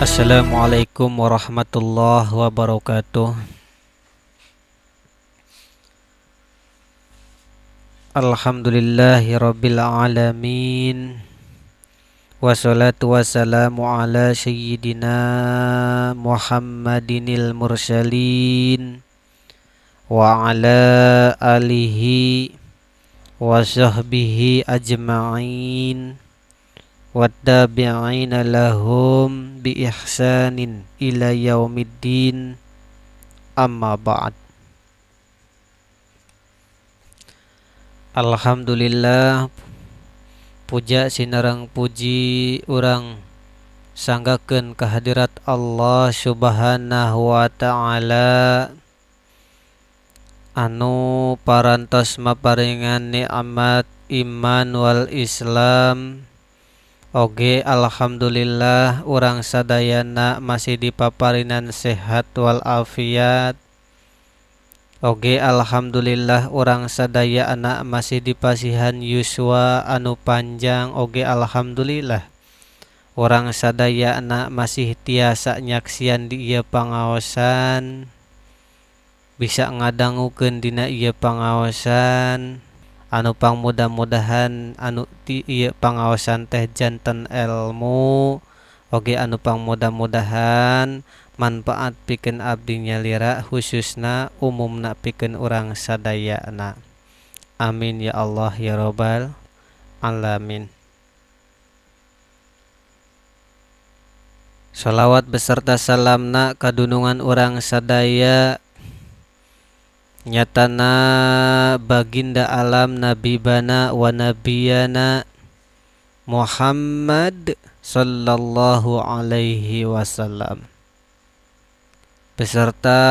Assalamualaikum warahmatullahi wabarakatuh. Alhamdulillahi rabbil alamin. Wassalatu wassalamu ala sayyidina Muhammadinil mursalin wa ala alihi wa sahbihi ajma'in wattabi'ina lahum bi ihsanin ila yaumiddin, amma ba'd. Alhamdulillah, puja sinareng puji urang sanggakeun kehadirat Allah Subhanahu wa taala anu parantos maparingan nikmat iman wal Islam. Oge alhamdulillah urang sadayana masih dipaparinan sehat wal afiat. Oge alhamdulillah urang sadayana masih dipasihan yuswa anu panjang. Oge alhamdulillah urang sadayana masih tiasa nyaksian di ieu pangaosan, bisa ngadangukeun dina ieu pangaosan anu pang mudah-mudahan anu ti ieu pangaosan teh janten elmu. Oge anu pang mudah-mudahan manfaat pikeun abdi nyalira khususna umumna pikeun urang sadayana. Amin ya Allah ya robbal alamin. Shalawat beserta salamna kadunungan urang sadaya nyatana baginda alam nabibana wa nabiyana Muhammad sallallahu alaihi wasallam beserta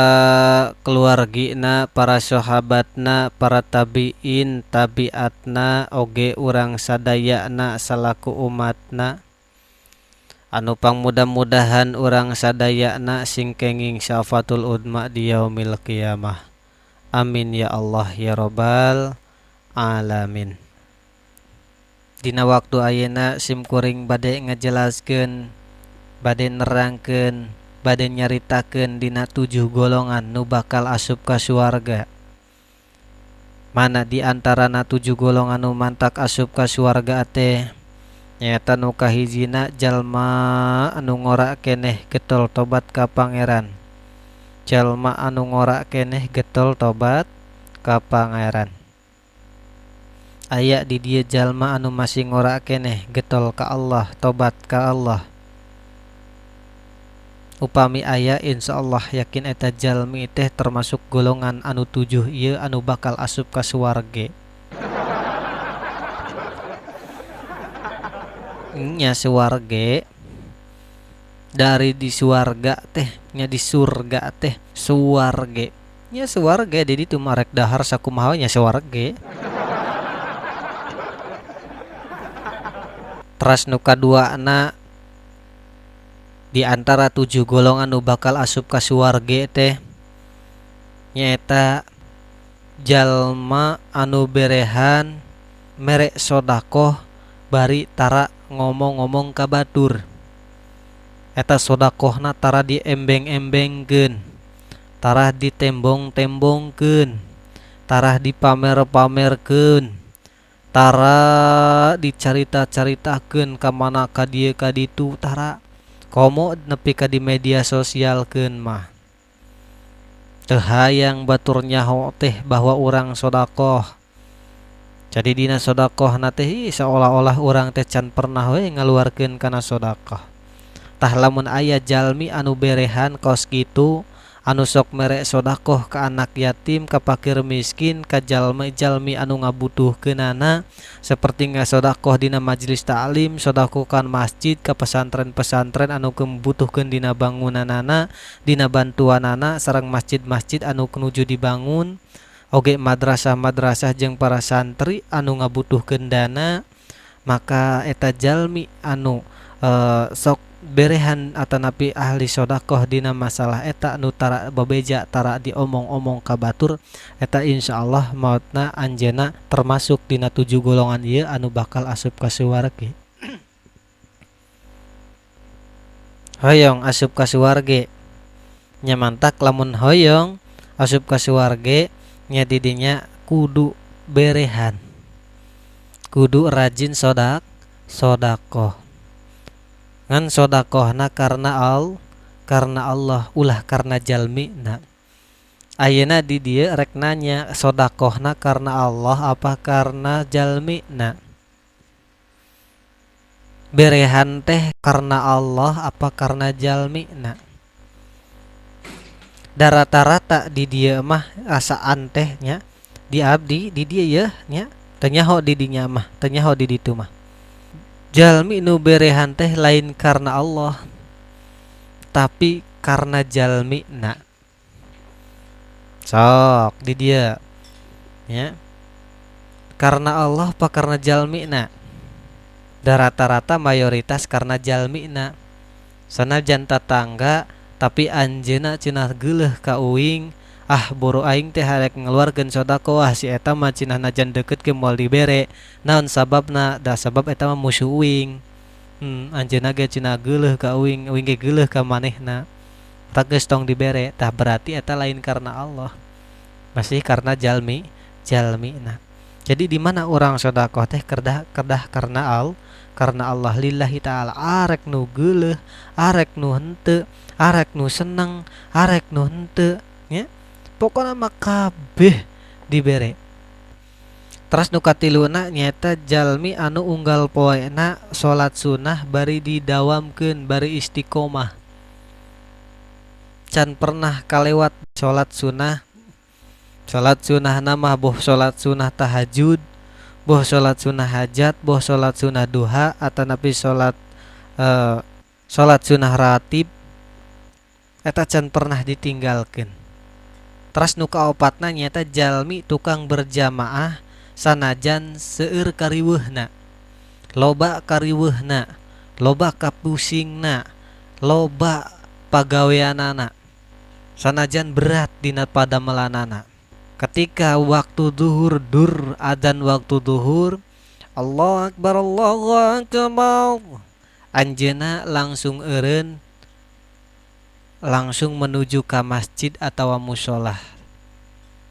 keluargina, para sahabatna, para tabiin, tabiatna, oge urang sadayana salaku umatna anu pang mudah-mudahan urang sadayana sing kenging syafatul udma di yaumil qiyamah. Amin ya Allah ya robbal alamin. Dina waktu ayeuna sim kuring bade ngajelaskeun, bade nerangkeun, bade nyaritakeun dina 7 golongan nu bakal asup ka suwarga. Mana di antarana 7 golongan nu mantak asup ka suwarga teh nyaeta nu kahijina jalma anu ngora keneh getol tobat ka Pangeran. Jalma anu ngora keneh getol tobat ka Pangeran. Aya di dieu jalma anu masih ngora keneh getol ka Allah, tobat ka Allah. Upami aya insyaallah yakin eta jalmi teh termasuk golongan anu 7 ieu anu bakal asup ka suwarga. Nya suwarga dari di suwarga teh nya di surga teh suwarga nya suwarga di ditu marek dahar sakumaha nya suwarga. Teras nu kaduana di antara 7 golongan nu bakal asup ka suwarga teh nyaeta jalma anu berehan mere sodakoh bari tara ngomong-ngomong ka batur. Eta sodakohna tara diembeng-embengkeun, tarah ditembong-tembongkeun, tarah dipamer-pamerkeun, tara dicarita-caritakeun ka mana ka dieu ka ditu, tara komo nepi ka di media sosialkeun mah. Teu hayang batur nyaho teh bahwa urang sodakoh. Jadi dina sodakohna teh seolah-olah urang teh can pernah we ngaluarkeun kana sodakoh. Tah lamun aya jalmi anu berehan kos kitu, anu sok mere sodakoh ka anak yatim, ka fakir miskin, ka jalmi-jalmi anu ngabutuhkeunana, seperti ngasodakoh dina majelis taklim, sodakoh kan masjid, ka pesantren-pesantren anu kebutuhkeun dina bangunanana, dina bantuanana, sareng masjid-masjid anu nuju dibangun, oge madrasah-madrasah jeung para santri anu ngabutuhkeun dana. Maka eta jalmi anu sok berehan atanapi ahli shodaqoh dina masalah eta nu tara bebeja tara diomong-omong ka batur eta insyaallah maotna anjeunna termasuk dina tujuh golongan ieu anu bakal asup ka suwargi. Hoyong asup ka suwarge nya mantak lamun hoyong asup ka suwarge nya didinya kudu berehan kudu rajin shodaqoh ngan shodaqohna karena Allah ulah karena jalmina. Ayeuna di dieu rek nanya shodaqohna karena Allah apa karena jalmina? Berehan teh karena Allah apa karena jalmina? Da rata-rata di dieu mah asaan teh nya di abdi di dieu yeuh nya teu nyaho di dinya mah teu nyaho di ditu mah. Jalmi nu berehan teh lain karena Allah tapi karena jalmina. Sok di dieu nya. Karena Allah apa karena jalmina? Da rata-rata mayoritas karena jalmina. Sanajan tatangga tapi anjeunna cenah geuleuh ka uing, ah boro aing teh arek ngaluarkeun shodaqoh ah si eta mah cenah najan deukeut ge moal dibere. Naon sababna? Da sabab eta mah musuh uing. Anjeunna ge cenah geuleuh ka uing, uing ge geuleuh ka manehna. Tah geus tong dibere. Tah berarti eta lain karena Allah. Masih karena jalmina. Jadi di mana urang shodaqoh teh kedah karena Allah lillahi ta'ala. Arek nu geuleuh, arek nu henteu, arek nu seneng, arek nu henteu nya. Pokona mah kabeh dibere. Teras nu katiluna nyaeta jalmi anu unggal poena salat sunah bari didawamkeun bari istiqomah. Can pernah kalewat salat sunah. Salat sunahna mah boh salat sunah tahajud, boh salat sunah hajat, boh salat sunah duha atanapi salat sunah ratib eta can pernah ditinggalkeun. Teras nu kaopatna nyaeta jalmi tukang berjamaah sanajan seueur kariweuhna, loba kariweuhna, loba kapusingna, loba pagaweanana, sanajan berat dina padamelanana. Ketika waktu duhur dur adzan waktu duhur, Allahu akbar Allahu akbar, anjeunna langsung eureun langsung menuju ka masjid atawa musholah,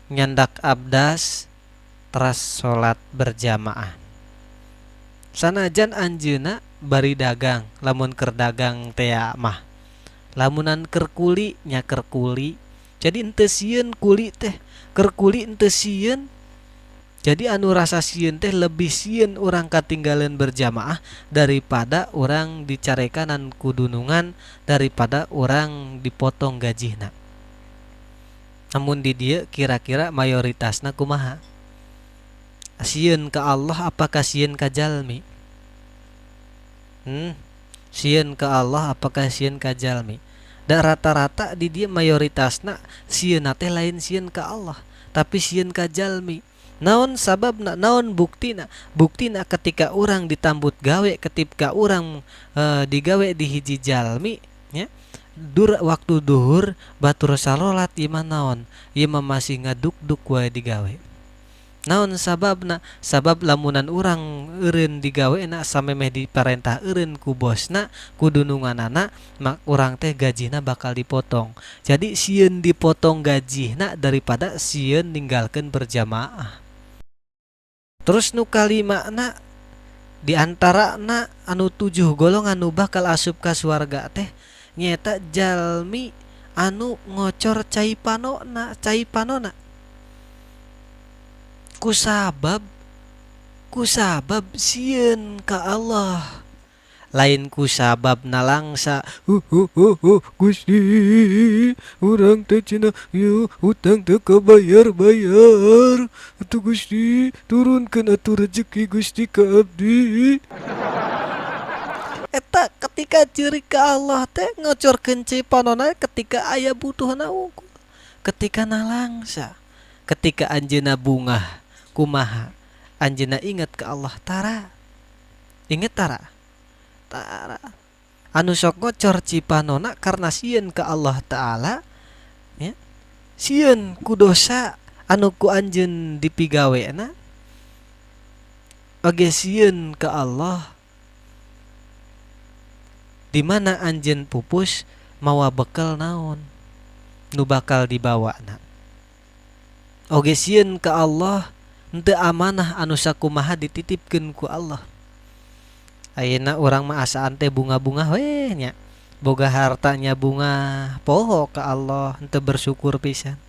nyandak abdas teras salat berjamaah. Sanajan anjeunna bari dagang, lamun keur dagang teh mah, lamunan keur kuli nya keur kuli. Jadi henteu sieun kuli teh, keur kuli henteu sieun. Jadi anu rasa sieun teh lebih sieun urang katinggalan berjamaah daripada urang dicarekanan ku dunungan, daripada urang dipotong gajihna. Namun di dieu kira-kira mayoritasna kumaha? Sieun ka Allah apakah sieun ka jalmi? Sieun ka Allah apakah sieun ka jalmi? Da rata-rata di dieu mayoritasna sieunna teh lain sieun ka Allah, tapi sieun ka jalmi. Naon sababna, naon buktina? Buktina ketika urang ditambut gawe, ketika urang digawe di hiji jalmi nya, dur waktu duhur batur sarolat ieu mah naon? Ieu mah masih ngaduk-duk wae digawe. Naon sababna? Sabab lamunan urang eureun digawena samemeh diparentah eureun ku bosna, ku dununganana, mak urang teh gajihna bakal dipotong. Jadi sieun dipotong gajihna daripada sieun ninggalkeun berjamaah. Terus nu kalimana di antarana anu 7 golongan nu bakal asup ka swarga teh nyaeta jalmi anu ngocor cai panona, cai panona. Kusabab sieun ka Allah, lain kusabab nalangsa hu hu hu hu Gusti urang teh cenah ieu hutang teu kabayar-bayar atuh Gusti turunkeun atuh rezeki Gusti ka abdi. Eta ketika ceurik ka Allah teh ngocorkeun cai panona ketika aya butuhna unggul, ketika nalangsa, ketika anjeunna bungah kumaha anjeunna ingat ke Allah tara. Inget tara? Tara. Anu sok ngocor cipanona karena sieun ka Allah Ta'ala, ya. Sieun ku dosa anu ku anjeun dipigawena, oge sieun ka Allah di mana anjeun pupus mawa bekal naon nu bakal dibawana. Oge sieun ka Allah henteu amanah anu sakumaha dititipkeun ku Allah. Ayeuna urang mah asaan teh bunga-bunga we nya. Boga hartanya bunga, poho ka Allah, henteu bersyukur pisan.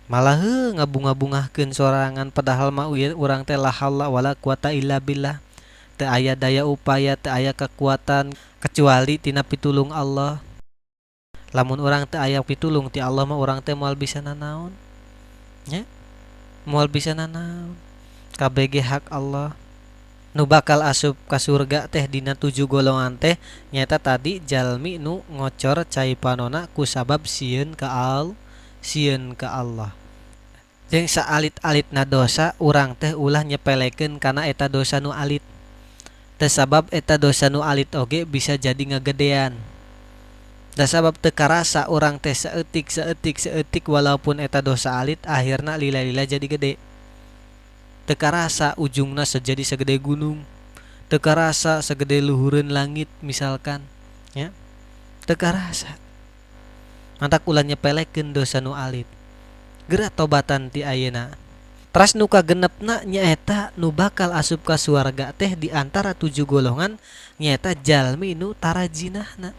Malah heuh ngabunga-bungahkeun sorangan padahal mah urang teh la haula wala quwata illa billah. Teu aya daya upaya, teu aya kekuatan kecuali tina pitulung Allah. Lamun urang teu aya pitulung ti Allah mah urang teh moal bisa nanaon. Nya? Moal bisa nanaon. KBG hak Allah. Nu bakal asup ka surga teh dina 7 golongan teh nyaeta tadi jalmi nu ngocor cai panona ku sabab sieun ka sieun ka Allah. Jeung saalit-alitna dosa urang teh ulah nyepelekeun kana eta dosa nu alit. Teu sabab eta dosa nu alit oge bisa jadi ngagedean. Da sabab teu karasa urang teh saeutik saeutik saeutik walaupun eta dosa alit akhirna lila-lila jadi gede. Teu karasa ujungna jadi segede gunung, teu karasa segede luhureun langit misalkan, ya. Teu karasa. Mantak ulah nyepelekeun dosa nu alit. Geura tobatan ti ayeuna. Teras nu kagenepna nyaeta nu bakal asup ka suarga teh di antara 7 golongan nyaeta jalmi nu tara jinahna.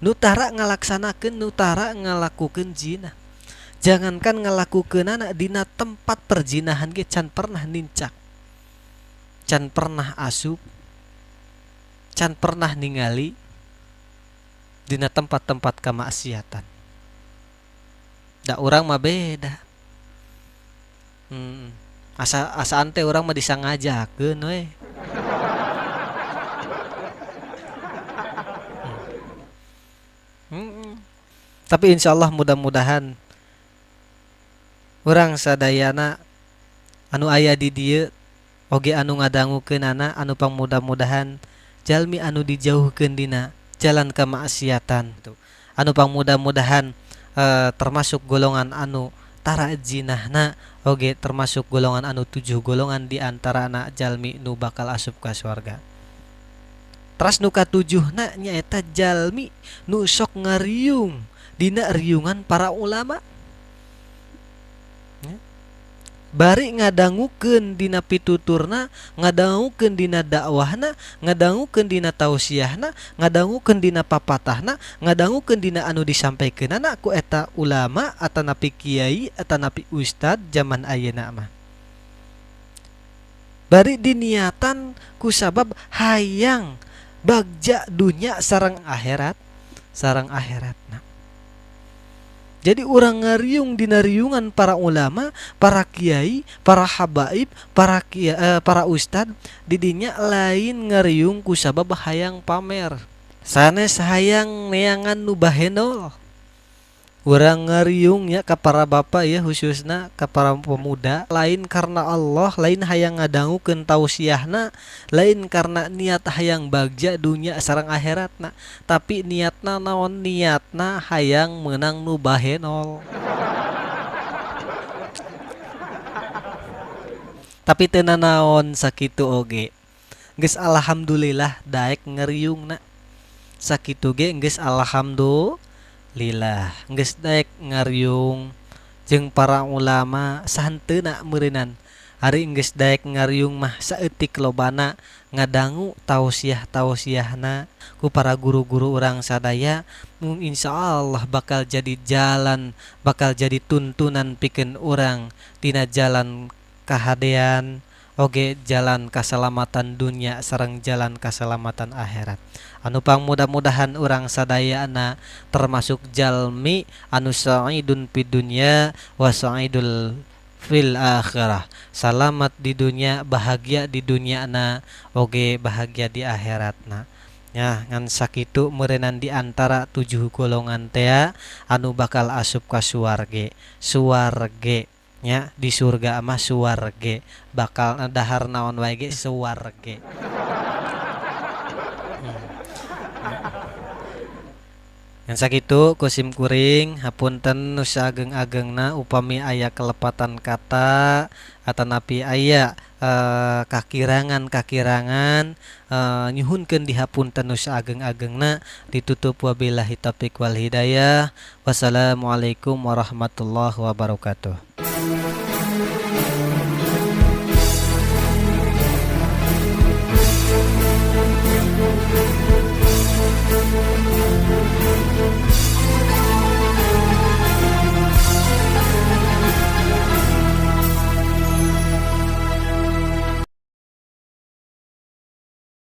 Nu tara ngalaksanakeun, nu tara ngalakukeun jinah. Jangankan ngalakukeunana dina tempat perzinahan ge can pernah nincak. Can pernah asup. Can pernah ningali dina tempat-tempat kemaksiatan. Da urang mah beda. Asaan teh urang mah disangajakeun we. Tapi insyaallah mudah-mudahan urang sadayana anu aya di dieu oge anu ngadangukeunana anu pangmudah-mudahan jalmi anu dijauhkeun dina jalan kemaksiatan. Anu pangmudah-mudahan termasuk golongan anu tara jinahna oge termasuk golongan anu 7 golongan di antarana jalmi nu bakal asup ka surga. Teras nu katujuhna nyaeta jalmi nu sok ngariung dina riungan para ulama. Bari ngadangukeun dina pituturna, ngadangukeun dina dakwahna, ngadangukeun dina tausiahna, ngadangukeun dina papatahna, ngadangukeun dina anu disampaikeunana ku eta ulama atanapi kiai atanapi ustad zaman ayeuna mah. Bari diniatan ku sabab hayang bagja dunya sareng akhirat, sareng akhiratna. Jadi urang ngariung dina riungan para ulama, para kiai, para habaib, para ustad, didinya lain ngariung ku sabab hayang pamer. Sanes hayang neangan nu bahenol. Urang ngariung ya ka para bapak ya, khususna ka para pemuda, lain karena Allah, lain hayang ngadangukeun tausiahna, lain karena niat hayang bagja dunya sareng akhiratna, tapi niatna naon? Niatna hayang meunang nu bahenol. Tapi teu nanaon sakitu oge. Geus alhamdulillah daek ngariungna. Sakitu ge geus alhamdulillah. Lillah geus daek ngariung jeung para ulama sahenteuna meureunan. Ari geus daek ngariung mah saeutik lobana ngadangu tausiah-tausiahna ku para guru-guru urang sadaya, mun insyaallah bakal jadi jalan, bakal jadi tuntunan pikeun urang tina jalan kahadean oge jalan kasalamatan dunya sareng jalan kasalamatan akhirat. Anu pang mudah-mudahan urang sadayana termasuk jalmi anu sa'idun fid dunya wa sa'idul fil akhirah. Salamat di dunya, bahagia di dunyana, oge bahagia di akhiratna. Ya, ngan sakitu meureunnan di antara 7 golongan tea anu bakal asup ka suwarge. Suwarge. Nya di surga mah suwarge bakal dahar naon wae ge suwarge. Ngan sakitu ku sim kuring hapunten nu saageng-agengna upami aya kelepatan kata atanapi aya kakirangan-kakirangan nyuhunkeun dihapunten nu saageng-agengna ditutup wabillahi taufik wal hidayah wassalamualaikum warahmatullahi wabarakatuh.